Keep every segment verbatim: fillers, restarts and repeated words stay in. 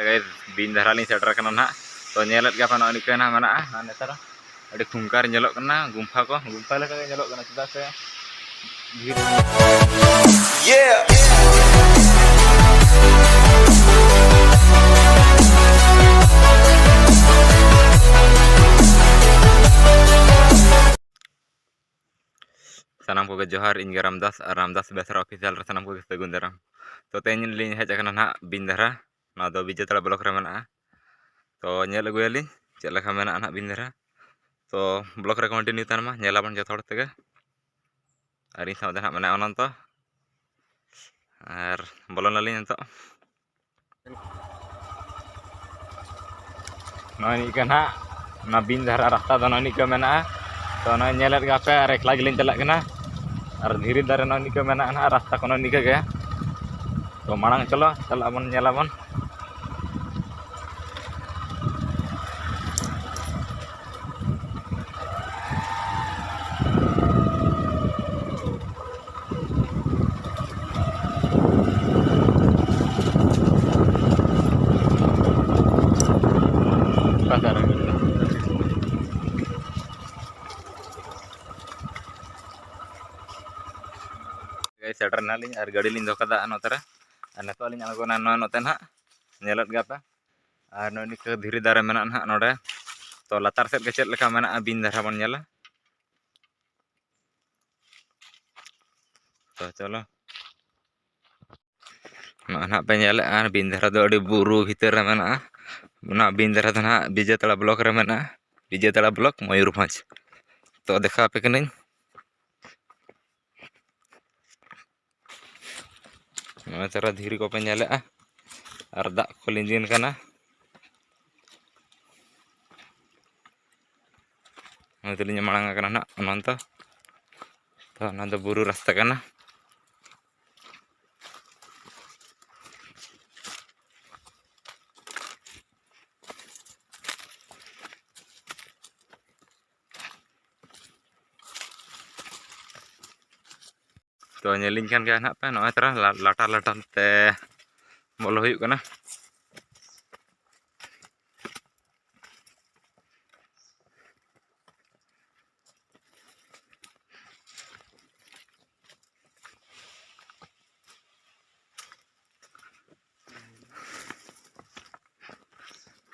Guys, ᱵᱤᱧ ᱫᱷᱟᱨᱟ ᱞᱤᱧ ᱥᱮᱴᱮᱨ ᱟᱠᱟᱱᱟ ᱱᱟᱦᱟᱜ᱾ ᱛᱚ, ᱧᱮᱞᱮᱫ ᱜᱮᱭᱟ ᱯᱮ, ᱱᱚᱜᱼᱚᱭ ᱱᱤᱝᱠᱟᱹ ᱱᱟᱦᱟᱜ ᱢᱮᱱᱟᱜᱼᱟ᱾ ᱟᱨ ᱱᱮᱛᱟᱨ ᱟᱹᱰᱤ ᱠᱷᱩᱝᱠᱟᱨ ᱧᱮᱞᱚᱜ ᱠᱟᱱᱟ, ᱜᱩᱢᱯᱷᱟ ᱠᱚ, ᱜᱩᱢᱯᱷᱟ ᱞᱮᱠᱟ ᱜᱮ ᱧᱮᱞᱚᱜ ᱠᱟᱱᱟ, ᱪᱮᱫᱟᱜ ᱥᱮ ᱵᱷᱤᱲ᱾ ᱥᱟᱱᱟᱢ ᱠᱚᱜᱮ ᱡᱚᱦᱟᱨ, ᱤᱧ ᱜᱮ ᱨᱟᱢᱫᱟᱥ, ᱟᱨ ᱨᱟᱢᱫᱟᱥ ᱵᱮᱥᱨᱟ ᱚᱯᱷᱤᱥᱤᱭᱟᱞ ᱨᱮ ᱥᱟᱱᱟᱢ ᱠᱚᱜᱮ ᱥᱟᱹᱜᱩᱱ ᱫᱟᱨᱟᱢ᱾ ᱛᱚ, ᱛᱮᱦᱮᱧ ᱞᱤᱧ ᱦᱮᱡ ᱟᱠᱟᱱᱟ ᱱᱟᱦᱟᱜ ᱵᱤᱧ ᱫᱷᱟᱨᱟ, ᱱᱚᱣᱟ ᱫᱚ ᱵᱤᱡᱮᱛᱟᱲᱟ ᱵᱞᱚᱠ ᱨᱮ ᱢᱮᱱᱟᱜᱼᱟ᱾ ᱛᱚ, ᱧᱮᱞ ᱟᱹᱜᱩᱭᱟᱞᱤᱧ ᱪᱮᱫ ᱞᱮᱠᱟ ᱢᱮᱱᱟᱜᱼᱟ ᱱᱟᱦᱟᱜ ᱵᱤᱧ ᱫᱷᱟᱨᱟ᱾ ᱛᱚ, ᱵᱞᱚᱠ ᱨᱮ ᱠᱚᱱᱴᱤᱱᱤᱭᱩ ᱛᱟᱦᱮᱱ ᱢᱟ, ᱧᱮᱞᱟᱵᱚᱱ ᱡᱚᱛᱚ ᱦᱚᱲ ᱛᱮᱜᱮ᱾ ᱟᱨ ᱤᱧ ᱥᱟᱶᱛᱮ ᱱᱟᱦᱟᱜ ᱢᱮᱱᱟᱭᱟ ᱚᱱᱚᱱᱛᱚ᱾ ᱟᱨ ᱵᱚᱞᱚᱱᱟᱞᱤᱧ ᱱᱤᱛᱚᱜ᱾ ᱱᱚᱜᱼᱚᱭ ᱱᱤᱝᱠᱟᱹ ᱱᱟᱦᱟᱜ ᱚᱱᱟ ᱵᱤᱧ ᱫᱷᱟᱨᱟ ᱨᱟᱥᱛᱟ ᱫᱚ ᱱᱚᱜᱼᱚᱭ ᱱᱤᱝᱠᱟᱹ ᱢᱮᱱᱟᱜᱼᱟ᱾ ᱛᱚ, ᱱᱚᱜᱼᱚᱭ ᱧᱮᱞᱮᱫ ᱜᱮᱭᱟ ᱯᱮ, ᱟᱨ ᱮᱠᱞᱟ ᱜᱮᱞᱤᱧ ᱪᱟᱞᱟᱜ ᱠᱟᱱᱟ᱾ ᱟᱨ ᱫᱷᱤᱨᱤ ᱫᱟᱨᱮ ᱱᱚᱜᱼᱚᱭ ᱱᱤᱝᱠᱟᱹ ᱢᱮᱱᱟᱜᱼᱟ ᱱᱟᱦᱟᱜ, ᱨᱟᱥᱛᱟ ᱠᱚ ᱱᱚᱜᱼᱚᱭ ᱱᱤᱝᱠᱟᱹ ᱜᱮ᱾ ᱛᱚ, ᱢᱟᱲᱟᱝ ᱪᱚᱞᱚ, ᱪᱟᱞᱟᱜ ᱟᱵᱚᱱ, ᱧᱮᱞᱟᱵᱚᱱ᱾ Guys, ᱥᱮᱴᱮᱨ ᱮᱱᱟᱞᱤᱧ ᱟᱨ ᱜᱟᱹᱰᱤ ᱞᱤᱧ ᱫᱚᱦᱚ ᱠᱟᱫᱟ ᱱᱚᱛᱮ ᱨᱮ᱾ ᱟᱨ ᱱᱤᱛᱚᱜ ᱞᱤᱧ ᱟᱬᱜᱚᱱᱟ ᱱᱚᱣᱟ ᱱᱚᱛᱮ ᱱᱟᱦᱟᱜ, ᱧᱮᱞᱮᱫ ᱜᱮᱭᱟ ᱯᱮ᱾ ᱟᱨ ᱱᱚᱜᱼᱚᱭ ᱱᱤᱝᱠᱟᱹ ᱫᱷᱤᱨᱤ ᱫᱟᱨᱮ ᱢᱮᱱᱟᱜᱼᱟ ᱱᱟᱦᱟᱜ ᱱᱚᱰᱮ᱾ ᱛᱚ, ᱞᱟᱛᱟᱨ ᱥᱮᱫ ᱜᱮ ᱪᱮᱫ ᱞᱮᱠᱟ ᱢᱮᱱᱟᱜᱼᱟ ᱵᱤᱧ ᱫᱷᱟᱨᱟ ᱵᱚᱱ ᱧᱮᱞᱟ᱾ ᱛᱚ, ᱪᱚᱞᱚ᱾ ᱱᱚᱜᱼᱚᱭ ᱱᱟᱦᱟᱜ ᱯᱮ ᱧᱮᱞᱮᱫᱼᱟ, ᱵᱤᱧ ᱫᱷᱟᱨᱟ ᱫᱚ ᱟᱹᱰᱤ ᱵᱩᱨᱩ ᱵᱷᱤᱛᱤᱨ ᱨᱮ ᱢᱮᱱᱟᱜᱼᱟ᱾ ᱚᱱᱟ ᱵᱤᱧ ᱫᱷᱟᱨᱟ ᱫᱚ ᱱᱟᱦᱟᱜ ᱵᱤᱡᱮᱛᱟᱲᱟ ᱵᱞᱚᱠ ᱨᱮ ᱢᱮᱱᱟᱜᱼᱟ, ᱵᱤᱡᱮᱛᱟᱲᱟ ᱵᱞᱚᱠ, ᱢᱚᱭᱩᱨᱵᱷᱚᱸᱡᱽ᱾ ᱛᱚ, ᱫᱮᱠᱷᱟᱣ ᱟᱯᱮ ᱠᱟᱹᱱᱟᱹᱧ᱾ ᱱᱚᱜᱼᱚᱭ ᱛᱟᱨᱟ ᱫᱷᱤᱨᱤ ᱠᱚᱯᱮ ᱧᱮᱞᱮᱫᱼᱟ ᱟᱨ ᱫᱟᱜ ᱠᱚ ᱞᱤᱸᱡᱤᱱ ᱠᱟᱱᱟ᱾ ᱱᱚᱜᱼᱚᱭ ᱛᱟᱹᱞᱤᱧ ᱢᱟᱲᱟᱝ ᱟᱠᱟᱱᱟ ᱱᱟᱦᱟᱜ ᱚᱱᱚᱱᱛᱚ᱾ ᱛᱚ, ᱚᱱᱟ ᱫᱚ ᱵᱩᱨᱩ ᱨᱟᱥᱛᱟ ᱠᱟᱱᱟ᱾ ᱛᱚ, ᱧᱮᱞᱤᱧ ᱠᱟᱱ ᱜᱮᱭᱟ ᱱᱟᱦᱟᱜ ᱯᱮ, ᱱᱚᱜᱼᱚᱭ ᱛᱟᱨᱟ ᱞᱟ-, ᱞᱟᱴᱟ ᱞᱟᱴᱟ ᱛᱮ ᱵᱚᱞᱚ ᱦᱩᱭᱩᱜ ᱠᱟᱱᱟ᱾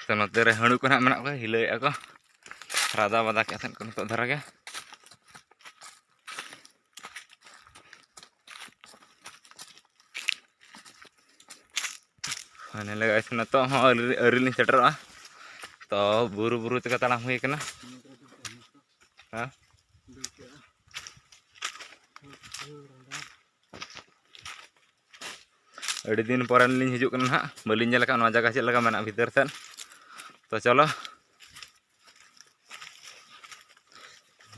ᱛᱚ ᱱᱚᱛᱮ ᱨᱮ ᱦᱟᱹᱬᱩ ᱠᱚ ᱱᱟᱦᱟᱜ ᱢᱮᱱᱟᱜ ᱠᱚᱣᱟ, ᱦᱤᱞᱟᱹᱭᱮᱫᱼᱟ ᱠᱚ, ᱨᱟᱫᱟ ᱵᱟᱫᱟ ᱠᱮᱫ ᱛᱟᱦᱮᱸᱫ ᱠᱚ ᱱᱤᱛᱚᱜ ᱫᱷᱟᱨᱟ ᱜᱮ᱾ ᱦᱟᱱᱮ ᱞᱮ guys, ᱱᱤᱛᱚᱜ ᱦᱚᱸ ᱟᱹᱣᱨᱤ, ᱟᱹᱣᱨᱤ ᱞᱤᱧ ᱥᱮᱴᱮᱨᱚᱜᱼᱟ᱾ ᱛᱚ ᱵᱩᱨᱩ ᱵᱩᱨᱩ ᱛᱮᱜᱮ ᱛᱟᱲᱟᱢ ᱦᱩᱭ ᱠᱟᱱᱟ᱾ ᱦᱮᱸ? ᱟᱹᱰᱤ ᱫᱤᱱ ᱯᱚᱨᱮ ᱞᱤᱧ ᱦᱤᱡᱩᱜ ᱠᱟᱱᱟ ᱱᱟᱦᱟᱜ, ᱵᱟᱹᱞᱤᱧ ᱧᱮᱞ ᱟᱠᱟᱫ ᱱᱚᱣᱟ ᱡᱟᱭᱜᱟ ᱪᱮᱫ ᱞᱮᱠᱟ ᱢᱮᱱᱟᱜᱼᱟ ᱵᱷᱤᱛᱟᱹᱨ ᱥᱮᱫ᱾ ᱛᱚ ᱪᱚᱞᱚ,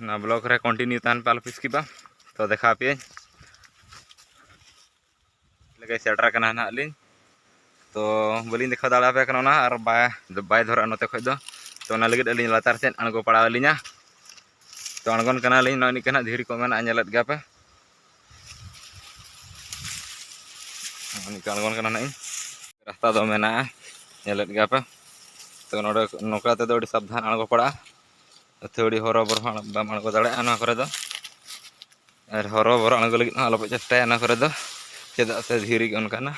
ᱚᱱᱟ vlog ᱨᱮ continue ᱛᱟᱦᱮᱱ ᱯᱮ, ᱟᱞᱚ ᱯᱮ skipᱟ᱾ ᱛᱚ ᱫᱮᱠᱷᱟᱣ ᱟᱯᱮᱭᱟᱹᱧ᱾ ᱞᱮᱠᱟ ᱥᱮᱴᱮᱨ ᱟᱠᱟᱱᱟ ᱱᱟᱦᱟᱜ ᱞᱤᱧ᱾ ᱛᱚ ᱵᱟᱹᱞᱤᱧ ᱫᱮᱠᱷᱟᱣ ᱫᱟᱲᱮᱭᱟᱯᱮ ᱠᱟᱱᱟ ᱚᱱᱟ, ᱟᱨ ᱵᱟᱭ, ᱵᱟᱭ ᱫᱷᱚᱨᱟᱜᱼᱟ ᱱᱚᱛᱮ ᱠᱷᱚᱡ ᱫᱚ᱾ ᱛᱚ ᱚᱱᱟ ᱞᱟᱹᱜᱤᱫ ᱟᱹᱞᱤᱧ ᱞᱟᱛᱟᱨ ᱥᱮᱫ ᱟᱬᱜᱚ ᱯᱟᱲᱟᱣ ᱟᱹᱞᱤᱧᱟ᱾ ᱛᱚ ᱟᱬᱜᱚᱱ ᱠᱟᱱᱟᱞᱤᱧ, ᱱᱚᱜᱼᱚᱭ ᱱᱤᱝᱠᱟᱹ ᱱᱟᱦᱟᱜ ᱫᱷᱤᱨᱤ ᱠᱚ ᱢᱮᱱᱟᱜᱼᱟ, ᱧᱮᱞᱮᱫ ᱜᱮᱭᱟ ᱯᱮ᱾ ᱱᱚᱜᱼᱚᱭ ᱱᱤᱝᱠᱟᱹ ᱟᱬᱜᱚᱱ ᱠᱟᱱᱟ ᱱᱟᱦᱟᱜ ᱤᱧ᱾ ᱨᱟᱥᱛᱟ ᱫᱚ ᱢᱮᱱᱟᱜᱼᱟ, ᱧᱮᱞᱮᱫ ᱜᱮᱭᱟ ᱯᱮ᱾ ᱛᱚ ᱱᱚᱰᱮ ᱱᱚᱝᱠᱟ ᱛᱮᱫᱚ ᱟᱹᱰᱤ ᱥᱟᱵᱫᱷᱟᱱ ᱟᱬᱜᱚ ᱯᱟᱲᱟᱜᱼᱟ᱾ ᱟᱹᱛᱷᱟᱹᱲᱤ ᱦᱚᱨᱚ ᱵᱚᱨᱚ ᱦᱚᱸ ᱵᱟᱢ ᱟᱬᱜᱚ ᱫᱟᱲᱮᱭᱟᱜᱼᱟ ᱱᱚᱣᱟ ᱠᱚᱨᱮ ᱫᱚ᱾ ᱟᱨ ᱦᱚᱨᱚ ᱵᱚᱨᱚ ᱟᱬᱜᱚ ᱞᱟᱹᱜᱤᱫ ᱦᱚᱸ ᱟᱞᱚᱯᱮ ᱪᱮᱥᱴᱟᱭᱟ ᱱᱚᱣᱟ ᱠᱚᱨᱮ ᱫᱚ, ᱪᱮᱫᱟᱜ ᱥᱮ ᱫᱷᱤᱨᱤ ᱜᱮ ᱚᱱᱠᱟᱱᱟ᱾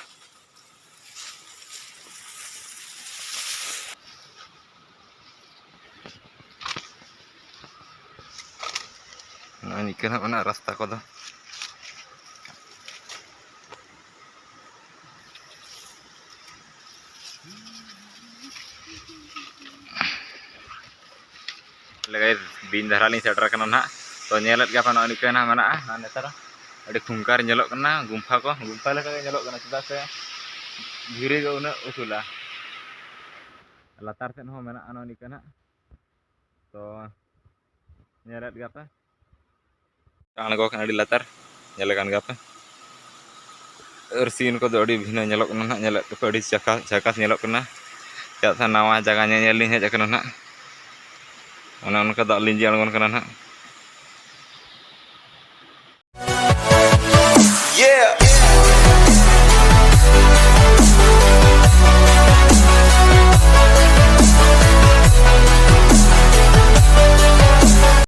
ᱱᱚᱜᱼᱚᱭ ᱱᱤᱝᱠᱟᱹ ᱱᱟᱜ ᱢᱮᱱᱟᱜᱼᱟ ᱨᱟᱥᱛᱟ ᱠᱚᱫᱚ᱾ ᱞᱮᱠᱟ ᱵᱤᱧ ᱫᱷᱟᱨᱟ ᱞᱤᱧ ᱥᱮᱴᱮᱨ ᱟᱠᱟᱱᱟ ᱱᱟᱦᱟᱜ᱾ ᱛᱚ ᱧᱮᱞᱮᱫ ᱜᱮᱭᱟ ᱯᱮ, ᱱᱚᱜᱼᱚᱭ ᱱᱤᱝᱠᱟᱹ ᱱᱟᱦᱟᱜ ᱢᱮᱱᱟᱜᱼᱟ᱾ ᱟᱨ ᱱᱮᱛᱟᱨ ᱟᱹᱰᱤ ᱠᱷᱩᱝᱠᱟᱨ ᱧᱮᱞᱚᱜ ᱠᱟᱱᱟ, ᱜᱩᱢᱯᱷᱟ ᱠᱚ, ᱜᱩᱢᱯᱷᱟ ᱞᱮᱠᱟ ᱜᱮ ᱧᱮᱞᱚᱜ ᱠᱟᱱᱟ, ᱪᱮᱫᱟᱜ ᱥᱮ ᱫᱷᱤᱨᱤ ᱜᱮ ᱩᱱᱟᱹᱜ ᱩᱥᱩᱞᱟ᱾ ᱞᱟᱛᱟᱨ ᱥᱮᱫ ᱦᱚᱸ ᱢᱮᱱᱟᱜᱼᱟ ᱱᱚᱜᱼᱚᱭ ᱱᱤᱝᱠᱟᱹ ᱱᱟᱦᱟᱜ᱾ ᱛᱚ ᱧᱮᱞᱮᱫ ᱜᱮᱭᱟ ᱯᱮ, ᱟᱬᱜᱚ ᱠᱟᱱᱟ ᱟᱹᱰᱤ ᱞᱟᱛᱟᱨ, ᱧᱮᱞᱮ ᱠᱟᱱ ᱜᱮᱭᱟ ᱯᱮ᱾ ᱟᱨ scene ᱠᱚᱫᱚ ᱟᱹᱰᱤ ᱵᱷᱤᱱᱟᱹ ᱧᱮᱞᱚᱜ ᱠᱟᱱᱟ ᱱᱟᱦᱟᱜ, ᱧᱮᱞᱮᱫ ᱯᱮ ᱟᱹᱰᱤ ᱡᱟᱠᱟᱥ, ᱡᱟᱠᱟᱥ ᱧᱮᱞᱚᱜ ᱠᱟᱱᱟ᱾ ᱪᱮᱫᱟᱜ ᱥᱮ ᱱᱟᱣᱟ ᱡᱟᱭᱜᱟ ᱧᱮᱧᱮᱞ ᱞᱤᱧ ᱦᱮᱡ ᱟᱠᱟᱱᱟ ᱱᱟᱦᱟᱜ, ᱚᱱᱮ ᱚᱱᱠᱟ ᱫᱟᱜ ᱞᱤᱸᱡᱤ ᱟᱬᱜᱚᱱ ᱠᱟᱱᱟ ᱱᱟᱦᱟᱜ᱾ Yeah.